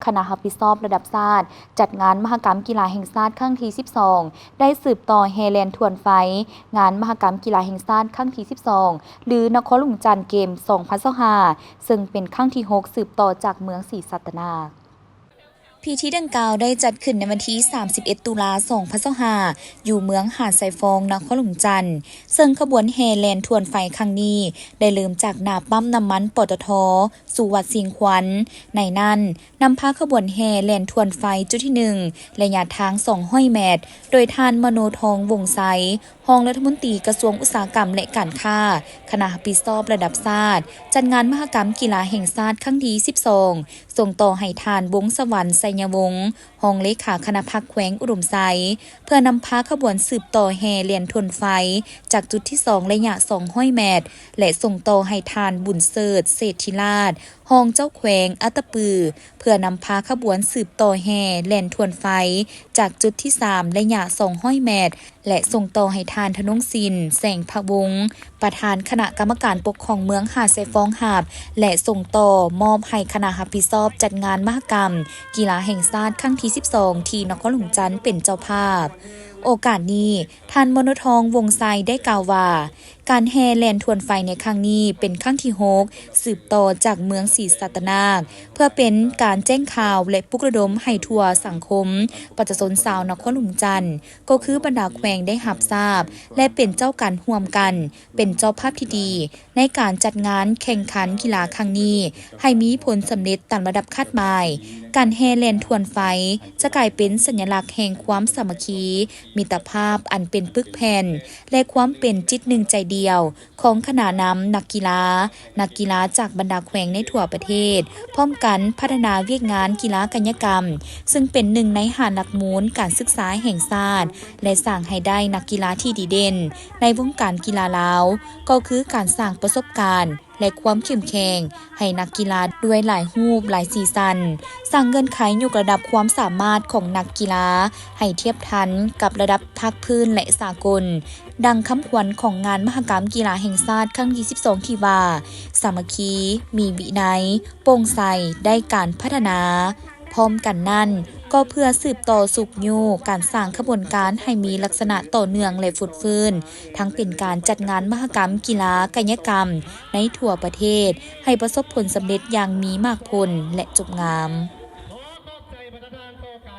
ຄະນະຮັບຜິດຊອບລະດັບຊາດ ຈັດງານມະຫະກຳກິລາແຫ່ງຊາດຄັ້ງທີສິບສອງ ໄດ້ສືບຕໍ່ແຫ່ແລ່ນທວນໄຟ ງານມະຫະກຳກິລາແຫ່ງຊາດຄັ້ງທີສິບສອງ ຫຼື ນະຄອນຫຼວງຈັນເກມ ສອງພັນຊາວຫ້າ ເຊິ່ງເປັນຄັ້ງທີຫົກ ສືບຕໍ່ຈາກເມືອງສີສັດຕະນາກ. ພິທີດັ່ງກ່າວໄດ້ຈັດຂຶ້ນໃນວັນທີສາມສິບເອັດ ຕຸລາ ສອງພັນຊາວຫ້າ ຢູ່ເມືອງຫາດຊາຍຟອງ ນະຄອນຫຼວງຈັນ, ເຊິ່ງຂະບວນແຫ່ແລ່ນທວນໄຟຄັ້ງນີ້ ໄດ້ເລີ່ມຈາກໜ້າປ້ຳນ້ຳມັນ ປຕທ ສູ່ວັດຊຽງຄວັນ. ໃນນັ້ນ ນຳພາຂະບວນແຫ່ແລ່ນທວນໄຟຈຸດທີໜຶ່ງ ໄລຍະທາງສອງຮ້ອຍແມັດ ໂດຍທ່ານ ມະໂນທອງ ວົງໄຊ ຮອງລັດຖະມົນຕີກະຊວງອຸດສາຫະກຳ ແລະ ການຄ້າ, ຄະນະຮັບຜິດຊອບລະດັບຊາດ ຈັດງານມະຫະກຳກິລາແຫ່ງຊາດຄັ້ງທີສິບສອງ ສົ່ງຕໍ່ໃຫ້ທ່ານ ວົງສະຫວັນ ໄຊຍະວົງ ຮອງເລຂາຄະນະພັກແຂວງອຸດົມໄຊ ເພື່ອນຳພາຂະບວນສືບຕໍ່ແຫ່ແລ່ນທວນໄຟ ຈາກຈຸດທີສອງ ໄລຍະສອງຮ້ອຍແມັດ ແລະ ສົ່ງຕໍ່ໃຫ້ທ່ານ ບຸນເສີດ ເສດທິລາດ ຮອງເຈົ້າແຂວງອັດຕະປື ເພື່ອນຳພາຂະບວນສືບຕໍ່ແຫ່ແລ່ນທວນໄຟ ຈາກຈຸດທີສາມ ໄລຍະສອງຮ້ອຍແມັດ ແລະ ສົ່ງຕໍ່ໃຫ້ທ່ານ ທະນົງສິນ ແສງພະວົງ ປະທານຄະນະກຳມະການປົກຄອງເມືອງຫາດຊາຍຟອງຮັບ ແລະ ສົ່ງຕໍ່ມອບໃຫ້ຄະນະຮັບຜິດຊອບຈັດງານມະຫະກຳກິລາແຫ່ງຊາດຄັ້ງທີສິບສອງ ທີ່ນະຄອນຫຼວງຈັນເປັນເຈົ້າພາບ. ໂອກາດນີ້ ທ່ານ ມະໂນທອງ ວົງໄຊ ໄດ້ກ່າວວ່າ ການແຫ່ແລ່ນທວນໄຟໃນຄັ້ງນີ້ເປັນຄັ້ງທີຫົກ ສືບຕໍ່ຈາກເມືອງສີສັດຕະນາກ ເພື່ອເປັນການແຈ້ງຂ່າວ ແລະ ປຸກລະດົມໃຫ້ທົ່ວສັງຄົມປະຊາຊົນຊາວນະຄອນຫຼວງຈັນ ກໍຄືບັນດາແຂວງໄດ້ຮັບຊາບ ແລະ ເປັນເຈົ້າການຮ່ວມກັນ ເປັນເຈົ້າພາບທີ່ດີໃນການຈັດງານແຂ່ງຂັນກິລາຄັ້ງນີ້ ໃຫ້ມີຜົນສຳເລັດຕາມລະດັບຄາດໝາຍ. ການແຫ່ແລ່ນທວນໄຟຈະກາຍເປັນສັນຍະລັກແຫ່ງຄວາມສາມັກຄີ, ມິດຕະພາບອັນເປັນປຶກແຜ່ນ ແລະ ຄວາມເປັນຈິດໜຶ່ງໃຈດຽວຂອງຄະນະນຳນັກກິລາ, ນັກກິລາຈາກບັນດາແຂວງໃນທົ່ວປະເທດ ພ້ອມກັນພັດທະນາວຽກງານກິລາກາຍະກຳ, ເຊິ່ງເປັນໜຶ່ງໃນຫ້າຫຼັກມູນການສຶກສາແຫ່ງຊາດ ແລະ ສ້າງໃຫ້ໄດ້ນັກກິລາທີ່ດີເດັ່ນໃນວົງການກິລາລາວ ກໍຄືການສ້າງປະສົບການ ແລະ ຄວາມເຂັ້ມແຂງໃຫ້ນັກກິລາດ້ວຍຫຼາຍຮູບຫຼາຍສີສັນ, ສ້າງເງື່ອນໄຂຍົກລະດັບຄວາມສາມາດຂອງນັກກິລາໃຫ້ທຽບທັນກັບລະດັບພາກພື້ນ ແລະ ສາກົນ, ດັ່ງຄຳຂວັນຂອງງານມະຫະກຳກິລາແຫ່ງຊາດຄັ້ງທີສິບສອງ ທີ່ວ່າ ສາມັກຄີ, ມີວິໄນ, ໂປ່ງໃສ, ໄດ້ການພັດທະນາ. ພ້ອມກັນນັ້ນ, ກໍເພື່ອສືບຕໍ່ຊຸກຍູ້ການສ້າງຂະບວນການໃຫ້ມີລັກສະນະຕໍ່ເນື່ອງ ແລະ ຟົດຟື້ນ, ທັງເປັນການຈັດງານມະຫະກຳກິລາກາຍະກຳໃນທົ່ວປະເທດ ໃຫ້ປະສົບຜົນສຳເລັດຢ່າງມີໝາກຜົນ ແລະ ຈົບງາມ.